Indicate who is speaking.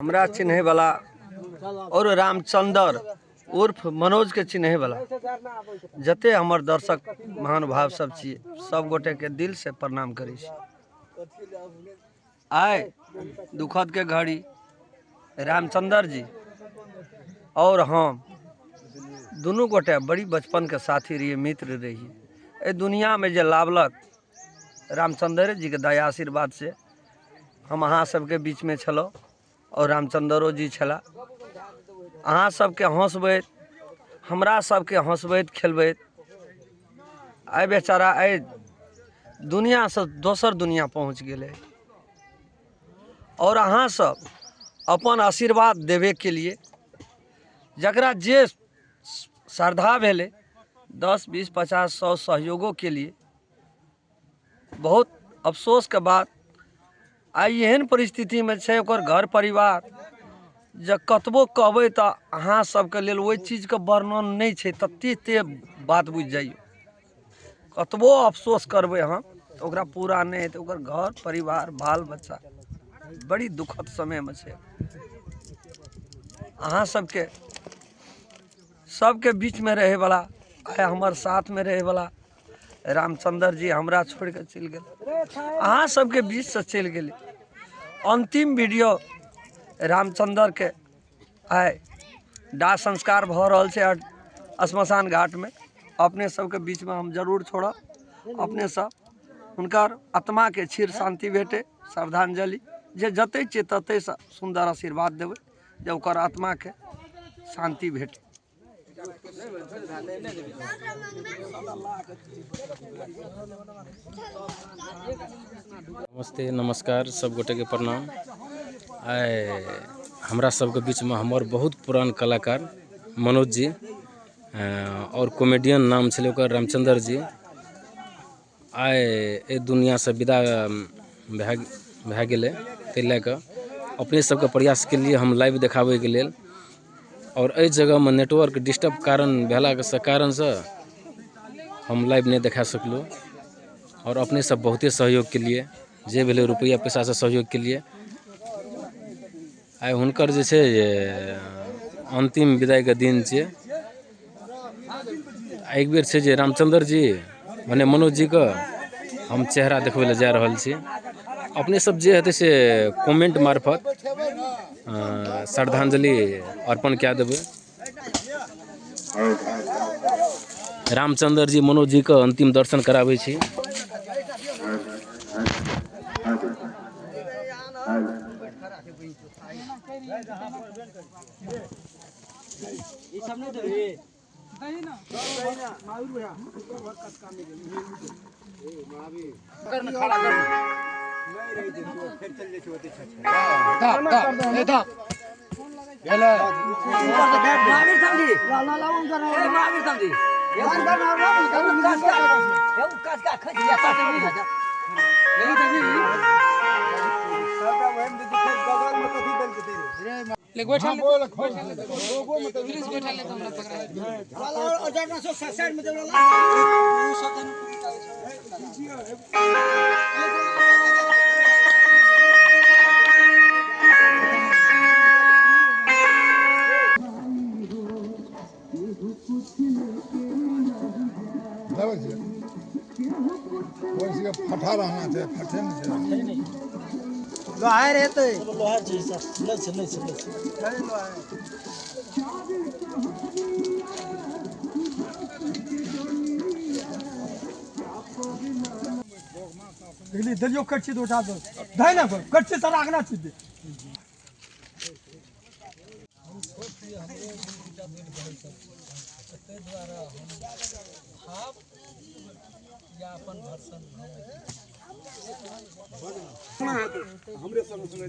Speaker 1: हमरा चिन्हैवला आओर रामचन्दर उर्फ मनोजके चिन्हैवला जते हमर दर्शक महानुभाव सब छी, सब गोटेके दिलसँ प्रणाम करै छी। आइ दुखद के घड़ी रामचन्दर जी और हम दुनू गोटे बड़ी बचपन के साथी रहिए, मित्र रहिए। एहि दुनियामे जे लावलक रामचन्द्रे जीके दया आशीर्वाद से हम अहाँ सबके बीचमे छलहुँ और रामचन्द्रो जी छलाह। अहाँ सबके हँसबैत, हमरा सबके हँसबैत खेलबैत आइ बेचारा आइ दुनियासँ दोसर दुनिया पहुँच गेलै। और अहाँ सब अपन आशीर्वाद देबेके लिए जकरा जे श्रद्धा भेलै 10 20 50 100 सहयोगो के लिए, बहुत अफसोसके बात आइ एहन परिस्थितिमे छै ओकर घर परिवार जे कतबो कहबै तऽ अहाँ सबके लेल ओहि चीजके वर्णन नहि छै, तते बात बुझि जाइयौ। कतबो अफसोस करबै हम तऽ ओकरा पूरा नहि हेतै। ओकर घर परिवार बाल बच्चा बड़ी दुखद समयमे छै। अहाँ सबके सबके बीचमे रहैवला आइ हमर साथमे रहैवला रामचन्द्र जी हमरा छोड़िके चलि गेल, अहाँ सबके बीचसँ चलि गेलै। अन्तिम वीडियो रामचन्द्रके आइ दाह संस्कार भऽ रहल छै श्मशान घाटमे। अपने सबके बीचमे हम जरूर छोड़ब। अपने सब हुनकर आत्माके क्षीर शान्ति भेटै, श्रद्धांजलि जे जतै छियै ततै सुन्दर आशीर्वाद देबै जे ओकर आत्माके शान्ति भेटै।
Speaker 2: नमस्ते, नमस्कार, सब गोटे के प्रणाम। आइ हमरा सबके बीचमे हमर बहुत पुरान कलाकार मनोज जी और कॉमेडियन नाम छलै ओकर रामचन्द्र जी आइ एहि दुनियासँ विदा भए गेलै। ताहि लए कऽ अपने सबके प्रयास केलिए हम लाइव देखाबैके लेल। और एहि जगहमे नेटवर्क डिस्टर्ब कारण भेलाके कारणसँ हम लाइव नहि देखा सकलहुँ। और अपने सब बहुते सहयोग केलिए, जे भेलै रुपैआ पैसासँ सहयोग केलिए। आइ हुनकर जे छै जे अन्तिम विदाइके दिन छै। एक बेर छै जे रामचन्द्र जी मने मनोज जीके हम चेहरा देखबै लए जा रहल छी। अपने सब जे हेतै से कमेंट मार्फत श्रद्धांजलि अर्पण कए देबै। रामचन्द्र जी मनोज जीके अन्तिम दर्शन कराबै छी।
Speaker 3: फटा रहना चाहिए, फटे नहीं।
Speaker 4: लोहार हेतै, लोहार छै सर, नहि छै, नहि छै, नहि छै।
Speaker 5: देखली दलियो कच्ची दो चार दो धै ना कच्ची सर राखना चाहिए।
Speaker 4: हम छोट छी, हमरो ताहि दुआरे हम भाव या अपन भर्सन
Speaker 3: हमरे संग सुनै।